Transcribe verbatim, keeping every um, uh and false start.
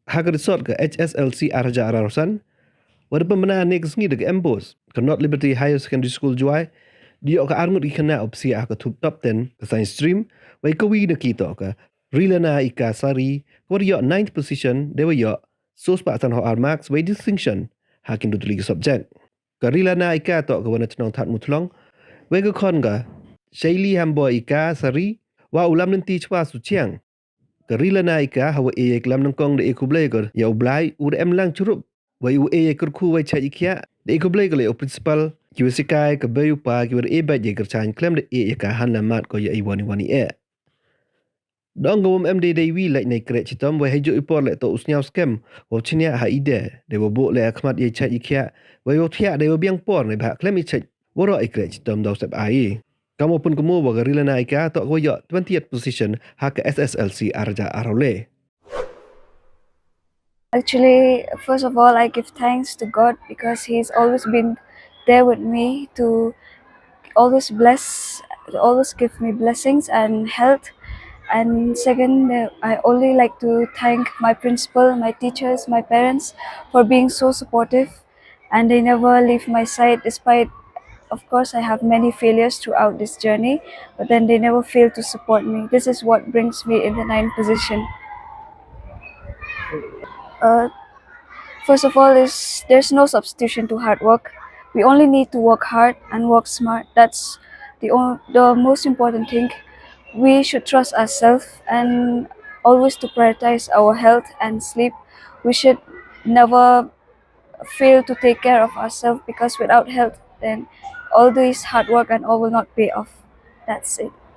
Ha ka result ka H S L C ar hajar arphaw san, wa da pynbna ne ka sngi da ka MBOSE, ka North Liberty Higher Secondary School Jowai, da yoh ka arngut ki khynnah wa psiah ha ka thup top ten ka science stream, wei kawi na ki toh ka Rilana Ika Sari, ka wa da yoh ninth position, dei wa yoh soo spah san haw ar marks, wei distinction ha ki du tylli ki subject. Ka Rilana Ika toh ka wa na chnong Thadmuthlong, wei ka khon ka Shaili Hamboi Ika Sari, wa u lam lynti chwa Suchiang. Ka Rilana Ika ha wa e ya ka lam nyngkong da e khublei ka ya u Blai, u da em lang chirup, wei u e ya ka kyrkhu wei chait i khiah, da e khublei ka le u principal, ki wa sikai, ka bei u pa, ki wa da e beit ya ka kyrchan khlem da e ya ka hanla mad ko ya i wan i wan i eh. Dang ka wam em dei dei wi lait nei kreh chitom, wei hei ju i por le toh u sniaw skem wa chniah ha i de, dei wa buh le akhmat ya chait i khiah, wei wa thiah dei wa biang por nei bha khlem i chait waroh i kreh chitom daw sep ai. Kam wa pun ka mo wa ka Rilana Ika toh ka wa yoh twentieth position ha ka S S L C ar hajar arphaw le. Actually, first of all, I give thanks to God because He's always been there with me to always bless, always give me blessings and health. And second, uh, I only like to thank my principal, my teachers, my parents for being so supportive, and they never leave my side despite, of course, I have many failures throughout this journey, but then they never fail to support me. This is what brings me in the ninth position. Uh, first of all, is there's no substitution to hard work. We only need to work hard and work smart. That's the o- the most important thing. We should trust ourselves and always to prioritize our health and sleep. We should never fail to take care of ourselves, because without health, then all this hard work and all will not pay off. That's it.